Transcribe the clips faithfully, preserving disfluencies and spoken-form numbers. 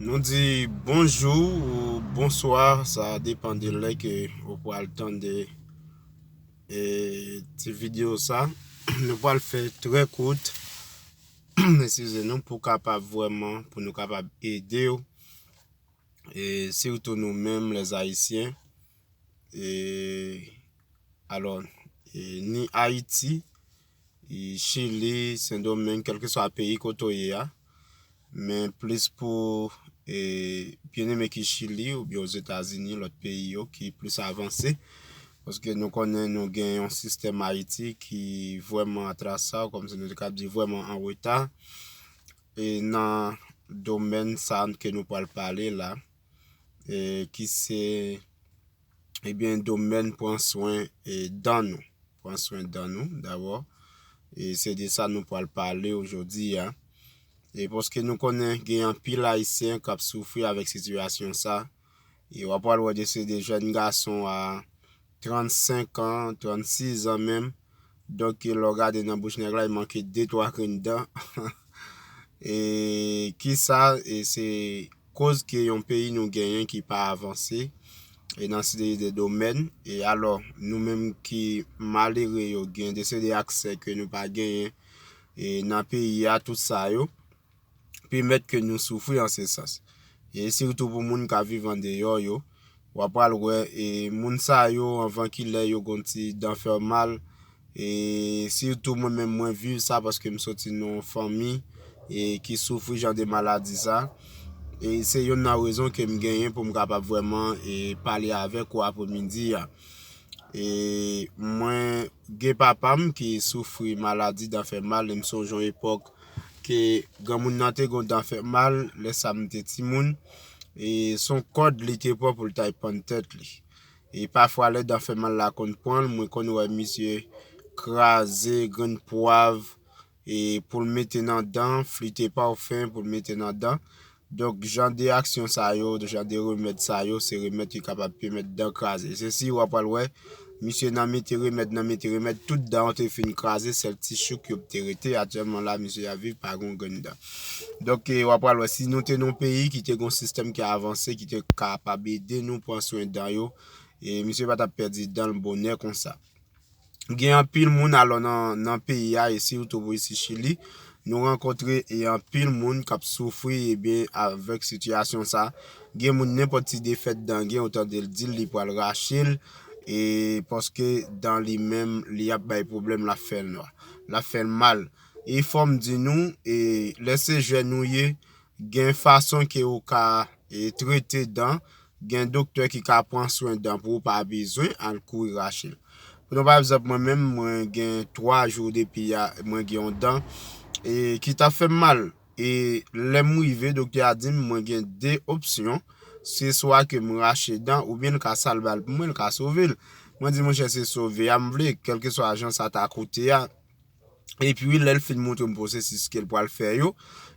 Nou di bonjou ou bonswa, sa depann de lè ke ou pral tande e, ti videyo sa. Nou pral fè trè kout, eskize nou, pou kapab vrèman, pou nou kapab ede w, e sitou nou menm, lèzayisyen, e alò, e, ni Ayiti, e, Chili, Sendomeng, kèlkeswa peyi kote w ye a, men plis pou e, byeneme ki Chili oubyen Ozetazini, lòt peyi yo ki plis avanse. Paske nou konnen nou gen yon sistèm Ayiti ki vrèman antrasa, kòmsi nou te ka di vrèman an reta, e nan domèn sa ke nou pral pale la, e ki se ebyen, domèn pran swen e dan nou. Pran swen dan nou, dabò. E se de sa nou pral pale ojodi a. E paske nou konnen gen anpil Ayisyen k ap soufri avèk sitiyasyon sa. E w ap pral wè de se de jèn gason a trannsenk an, trannsis an menm. Donk, lè w gade nan bouch nèg la, li manke de twa grenn dan. E kisa, e se koz ke yon peyi nou genyen ki pa avanse e nan seri de domèn. E alò, nou menm ki malere yo, gen de seri de aksè ke nou pa genyen e nan peyi a, tout sa yo pèmèt ke nou soufri an se sans. E sitou pou moun k ap viv andeyò yo, w ap pral wè e moun sa yo, anvan ki lè yo gon ti dan fè w mal, e sitou mwen menm, mwen viv sa paske m soti nan yon fanmi e ki soufri jan de maladi sa. E se youn nan rezon ke m genyen pou m kapab vrèman e pale avèk ou apremidi a. E mwen gen papa m ki soufri maladi dan fè mal, e m sonje yon epòk ke granmoun nan te gon dan fè mal, lè sa m te timoun, e se yon kòd li te pran pou l t al pann tèt li. E pafwa lè dan fè mal la konn pran l, mwen konn wè misye kraze grenn pwav e pou l mete nan dan, flite pawfen pou l mete nan dan. Donk, jan de aksyon sa yo, jan de remèd sa yo, se remèd ki kapab pèmèt dan kraze. Se si w ap pral wè, misye nan mete remèd, nan mete remèd, tout dan yo te fin kraze, sèl ti chouk yo te rete. Aktyèlman la, misye ap viv pa gon grenn dan. Donk, e, w ap pral wè, si nou te nan yon peyi ki te gon sistèm ki avanse, ki te kapab ede nou pran swen dan yo, e misye pa t ap pèdi dan l bonè konsa. Gen anpil moun alò nan, nan peyi a, e sitou pou isi Chili, nou rankontre e anpil moun k ap soufri, ebyen, avèk sitiyasyon sa. Gen moun, nenpòt ti defèt dan gen, ou tande l di l, li pral rache l, e paske dan li menm, li ap bay pwoblèm, l ap fè l nwa, l ap fè l mal. E fò m di nou, e lè se jèn ou ye, gen fason ke ou ka e, trete dan, gen doktè ki ka pran swen dan pou ou, pa bezwen al kouri rache l. Pran pa egzanp, mwen menm, mwen gen twa jou depi a, mwen gen yon dan e, ki t ap fè m mal. E lè m rive, doktè a di m mwen gen de opsyon. Se swa ke m rache dan, oubyen l ka sal bal pou mwen, l ka sove l. Mwen di, monchè, se sove a m vle, kèlkeswa jan sa ta koute a. Epi, lè l fin montre m pwosesis ke l pral fè yo,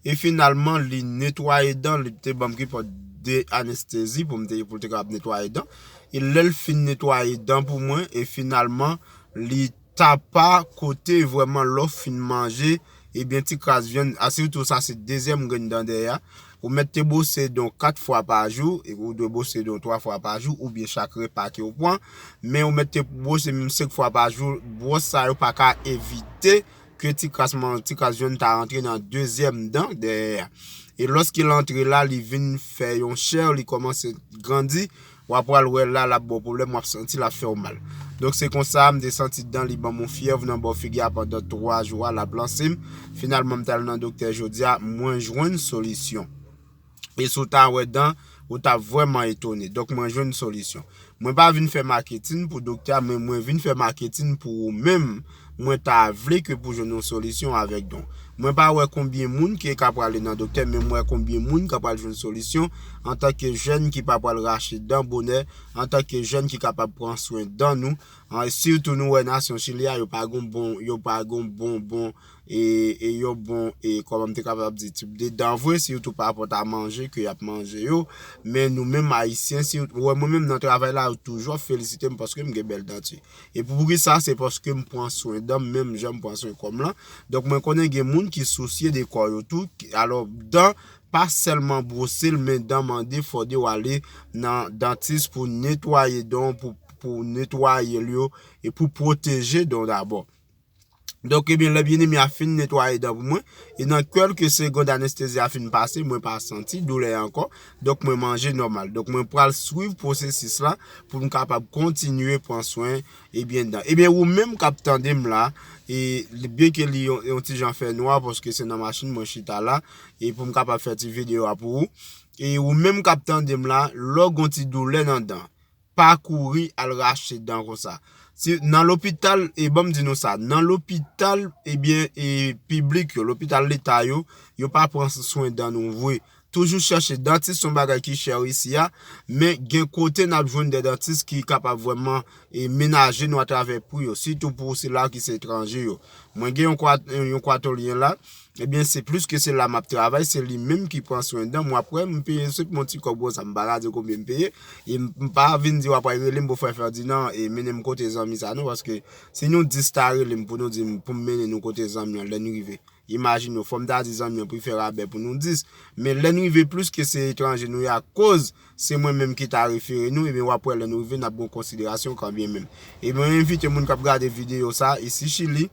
e finalman, li netwaye dan, li te ban m kipòt de anestezi pou m te, pou l te kapab netwaye dan. E lè l fin netwaye dan pou mwen, e finalman, li tapa kote vrèman lè w fin manje, ebyen, ti kras vyann, a, sitou sa se dezyèm grenn dan dèyè a, ou mèt te bwose dan w kat fwa pa jou, e ou dwe bwose dan w twa fwa pa jou, oubyen chak repa ke w pran, men ou mèt te bwose menm senk fwa pa jou, bwòs sa yo pa ka evite ke ti kras man-, ti kras vyann ta rantre nan dezyèm dan dèyè a. E lòske l antre la, li vin fè yon chè, li kòmanse grandi, w ap pral wè la, l ap ba w pwoblèm, w ap santi l ap fè w mal. Donk, se konsa, m te santi dan li ban m yon fyèv nan bò figi a pandan twa jou a, l ap lanse m. Finalman, m t al nan doktè jodi a, mwen jwenn solisyon. E si w ta wè dan, ou t ap vrèman etone. Donk, mwen jwenn solisyon. Mwen pa vin fè maketin pou doktè a, men mwen vin fè maketin pou ou menm. Mwen ta vle ke pou jwenn yon solisyon avèk dan w. Mwen pa wè konbyen moun ki ka prale nan doktè, men mwen wè konbyen moun ka pral jwenn solisyon antanke jèn ki pa pral rache dan bonè, antanke jèn ki kapab pran swen dan nou. An, sitou nou wè nasyon Chili a, yo pa gon bon, yo pa gon bon, bon, e, e yo bon, e kòman m te kapab di, tip de dan vre, sitou pa rapòt a manje ke y ap manje yo. Men nou menm Ayisyen, si, ou wè mwen menm nan travay la, yo toujou ap felisite m paske m gen bèl danti. E pou, poukisa? Se paske m pran swen dan m, menm jan m pran swen kò m lan. Donk, mwen konnen gen moun ki sousye de kò yo tou. Ki, alò, dan pa sèlman bwose l, men dan mande fòde w ale nan dantis pou netwaye dan w, pou, pou netwaye l yo, e pou pwoteje dan w dabò. Donk, ebyen, lè byeneme a fin netwaye dan pou mwen, e nan kèlke segond anestezi a fin pase, mwen pa santi doulè a ankò. Donk, mwen manje nòmal. Donk, mwen pral swiv pwosesis la pou m kapab kontinye pran swen, ebyen, dan. Ebyen, ou menm k ap tande m la, e byenke li yon, yon ti jan fè nwa, paske se nan machin mwen chita la, e pou m kapab fè ti videyo a pou ou. E ou menm k ap tande m la, lè w gen yon ti doulè nan dan, pa kouri al rache dan konsa. Si nan lopital, e ban m di nou sa, nan lopital, ebyen, e piblik yo, lopital leta yo, yo pa pran swen dan nou vre. Toujou chèche dantis, se yon bagay ki chè isi a, men gen kote n ap jwenn de dantis ki kapab vrèman, e menaje nou atravè pri yo, sitou pou sila ki se etranje yo. Mwen gen yon kwa-, yon kwatoryen la, ebyen, se plis ke se la m ap travay, se li menm ki pran swen dan m. W ap wè, m peye se yon ti kòb konsa, m pa ka di w konbyen m peye, e m, m pa vin di w ap rele m pou Frè Ferdinand, e mennen m kote zanmi sa non, paske si nou dis ta rele m pou nou di m, pou m mennen nou kote zanmi an, lè n rive. Imajine w, fò m ta di zanmi an pou l fè rabè pou nou dis. Men lè n rive plis ke se etranje nou ye akoz se mwen menm ki ta refere nou, ebyen w ap wè lè nou rive n ap gen yon konsiderasyon kanbyen menm. Ebyen, mwen envite moun k ap gade videyo sa isi Chili,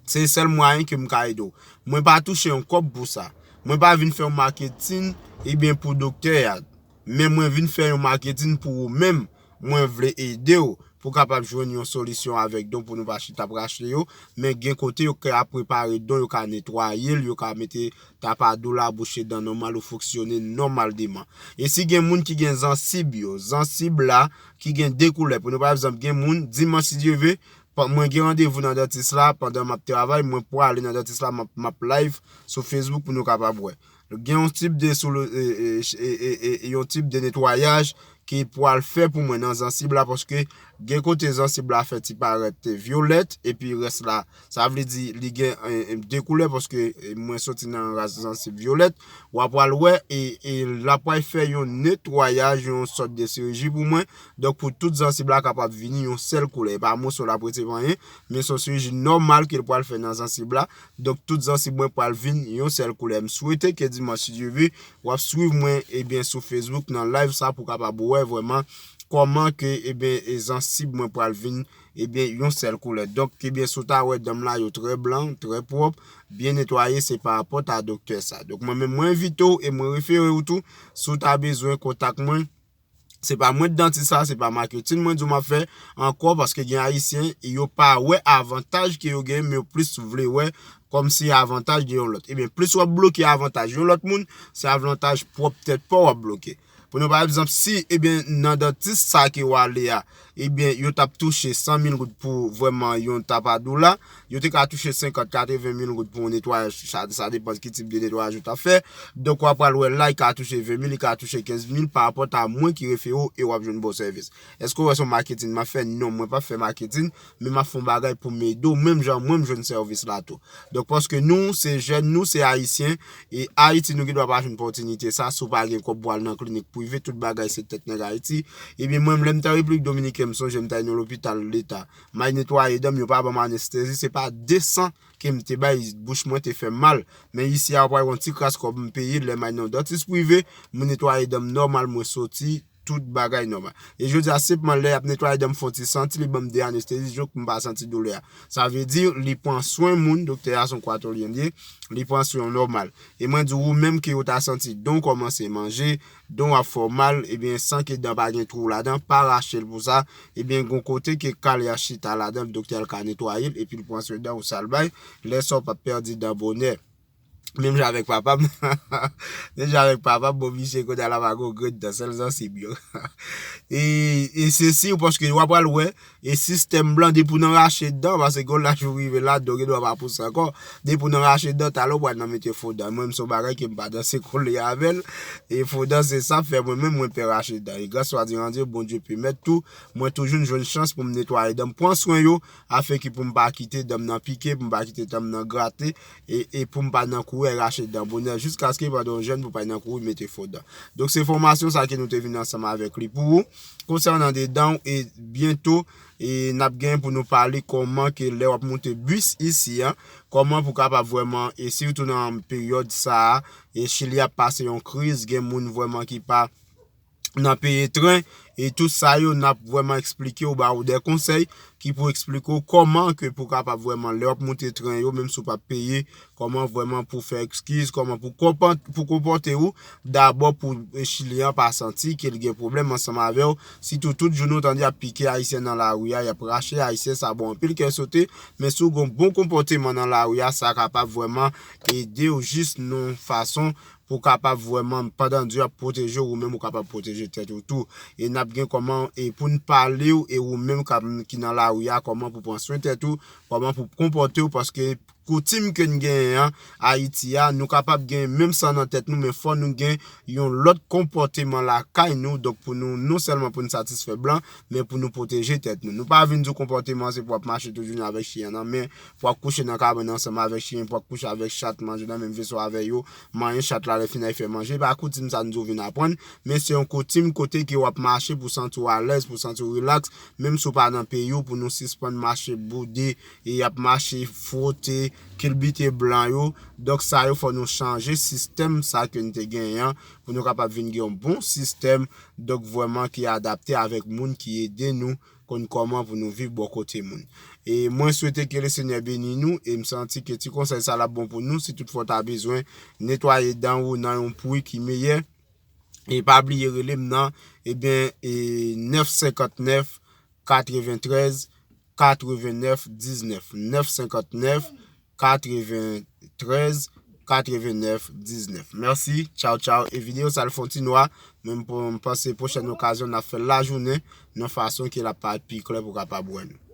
se sèl mwayen ke m ka ede w. Mwen pa touche yon kòb pou sa. Mwen pa vin fè yon maketin, ebyen, pou doktè a. Men mwen vin fè yon maketin pou ou menm. Mwen vle ede w pou w kapab jwenn yon solisyon avèk don pou nou pa chita ap rache yo. Men gen kote yo ka prepare don, yo ka netwaye l, yo ka mete tapadou la, bouche dan nòmal, ou fonksyone nòmal deman. E si gen moun ki gen zansib yo, zansib la ki gen de koulè, pou nou pa egzanp, gen moun, dimanch si Dye ve, pa-, mwen gen randevou nan dantis la, pandan m ap travay, mwen pwale nan dantis la, m ap, m ap live sou Facebook pou nou kapab wè. Gen yon tip de sou le, e, e, e, e, e, yon tip de netwayaj ki pwal fè pou mwen nan zansib la, paske gen kote zansib la fè ti parèt vyolèt, epi rès la, sa vle di li gen, e, e, de koulè, paske, e, mwen soti nan ras zansib vyolèt. W ap pral wè, e, e l ap pral fè yon netwayaj, yon sòt de chiriji pou mwen. Donk, pou tout zansib la kapab vini yon sèl koulè. E pa moso l ap resevwa anyen, men se yon chiriji nòmal ke l pral fè nan zansib la. Donk, tout zansib mwen pral vin yon sèl koulè. M swete ke dimanch, si Dye ve, w ap swiv mwen, ebyen, sou Facebook, nan live sa, pou kapab wè vrèman kòman ke, ebyen, e zansib mwen pral vin, ebyen, yon sèl koulè. Donk, ebyen, si w ta wè dan m la, yo trè blan, trè pwòp, byen netwaye, se pa rapòt a doktè sa. Donk, mwen menm, mwen envite w e mwen refere w tou. Si w ta bezwen, kontak mwen. Se pa mwen k dantis sa, se pa maketin mwen di w m ap fè ankò, paske gen Ayisyen, yo pa wè avantaj ke yo genyen, men yo plis vle wè kòmsi avantaj de yon lòt. Ebyen, plis w ap bloke avantaj yon lòt moun, se avantaj pwòp tèt pa w w ap bloke. Pou nou, pa egzanp, si, ebyen, nan dantis sa ke w ale a, ebyen, yo t ap touche san mil goud pou vrèman yon tapadou la, yo te ka touche senkant, katreven mil goud pou yon netwayaj, sa, sa depann ki tip de netwayaj yo t ap fè. Donk, w ap pral wè la, li ka touche ven mil, li ka touche kenz mil, pa rapòt a mwen ki refere w e w ap jwenn bon sèvis. Èske w wè se yon maketin m ap fè? Non, mwen p ap fè maketin, men m ap fè yon bagay pou m ede w, menm jan mwen m jwenn sèvis la tou. Donk, paske nou, se jèn, nou, se Ayisyen, e Ayiti, nou gen dwa pa jwenn opòtinite sa, si w pa gen kòb pou al nan klinik prive, tout bagay se tèt nèg Ayiti. Ebyen, mwen, lè m t an Repiblik Dominikèn, m sonje m t al nan lopital leta. M al netwaye dan m, yo pa ban m anestezi, se pa de san ke m te bay, bouch mwen te fè m mal. Men isi a, w pral wè yon ti kras kòb m peye, lè m al nan yon dantis prive, mwen netwaye dan m nòmal, mwen soti, tout bagay nòmal. E jodi a, senpman lè y ap netwaye dan m, fè yon ti santi, li ban m de anestezi, jouk m pa santi doulè a. Sa vle di, li pran swen moun, doktè a se yon kwatoryen li ye, li pran swen w nòmal. E mwen di w, ou menm ke w ta santi dan w kòmanse manje, dan w ap fè w mal, ebyen, san ke dan pa gen twou ladan, pa rache l pou sa, ebyen, gon kote ke kal ya chita ladan, doktè a l ka netwaye l, epi l pran swen dan w, sa l bay, lè sa w p ap pèdi dan bonè. Menm jan avèk papa m. Menm jan avèk papa m, bon, misye kounye a la pa gon grenn dan, sèl zansib yo. E, e se si, paske w ap pral wè, e sistèm blan, depi w nan rache dan, paske gon laj ou rive la, dan w gen dwa pa pouse ankò. Depi w nan rache dan, talè w pral nan mete fo dan. Mwen, m se yon bagay ke m pa danse kole avè l. E fo dan, se sa fè mwen menm, mwen pè rache dan. E gras swadizan Dye, Bondye pèmèt tou, mwen toujou jwenn chans pou m netwaye dan m, pran swen yo, afenke pou m pa kite dan m nan pike, pou m pa kite dan m nan grate, e, e pou m pa nan kouri rache dan bonè, jiskaske pandan w jèn pou pa nan kouri mete fo dan. Donk se fòmasyon sa ke nou te vin ansanm avèk li pou ou konsènan de dan w, e byento e n ap gen pou nou pale kòman ke lè w ap moute bis isi a, kòman pou kapab vrèman, e sitou nan peryòd sa a, e Chili ap pase yon kriz, gen moun vrèman ki pa nan peye tren, e tout sa yo n ap vrèman eksplike w, ba ou de konsèy ki pou eksplike w kòman ke pou kapab vrèman lè w ap moute tren yo, menm si w p ap peye, kòman vrèman pou fè ekskiz, kòman pou konpòt-, pou konpòte w dabò pou Chili an pa santi ke l gen pwoblèm ansanm avè w. Sitou tout jounen w tande y ap pike Ayisyen nan lari a, y ap rache Ayisyen, sa ba w anpil kè sote, men si w gen yon bon konpòteman nan lari a, sa kapab vrèman ede w jis nan yon fason pou kapab vrèman, pandan Dye ap pwoteje w, ou menm ou kapab pwoteje tèt ou tou. E n ap gen kòman, e pou n pale w, e ou menm k ap, ki nan lari a, kòman pou pran swen tèt ou, kòman pou konpòte w, paske koutim ke n genyen an Ayiti a, nou kapab gen menm sa nan tèt nou, men fò nou gen yon lòt konpòteman lakay nou, donk pou nou, non sèlman pou n satisfè blan, men pou nou pwoteje tèt nou. Nou pa vin di w konpòteman se pou w ap mache toujou avèk chen nan men, pou w ap kouche nan kabann ansanm avèk chen, pou w ap kouche avèk chat, manje nan menm veso avè yo, manyen chat la lè fini fè manje. Pa koutim sa n di w vin aprann, men se yon koutim kote ke w ap mache pou santi w alèz, pou santi w rilaks, menm si w pa nan peyi w, pou nou sispann mache boude, e y ap mache fwote, kilbite blan yo. Donk sa yo fò nou chanje sistèm sa ke n te genyen an, pou nou kapab vin gen yon bon sistèm, donk vrèman ki adapte avèk moun ki ede nou konn kòman pou nou viv bò kote moun. E mwen swete ke Lesenyè beni nou, e m santi ke ti konsèy sa l ap bon pou nou, si toutfwa w ta bezwen netwaye dan ou nan yon pri ki meyè, e pa bliye rele m nan, ebyen, e nèf senkant nèf, katreventrèz, katrevenèf, diznèf, nèf senkant nèf, katreventrèz, katrevenèf, diznèf. Mèsi, tchaw, tchaw. E videyo sa l fè yon ti nwa, men m panse pwochèn okazyon n ap fè l lajounen, nan fason ke l ap parèt pi klè pou w kapab wè nou.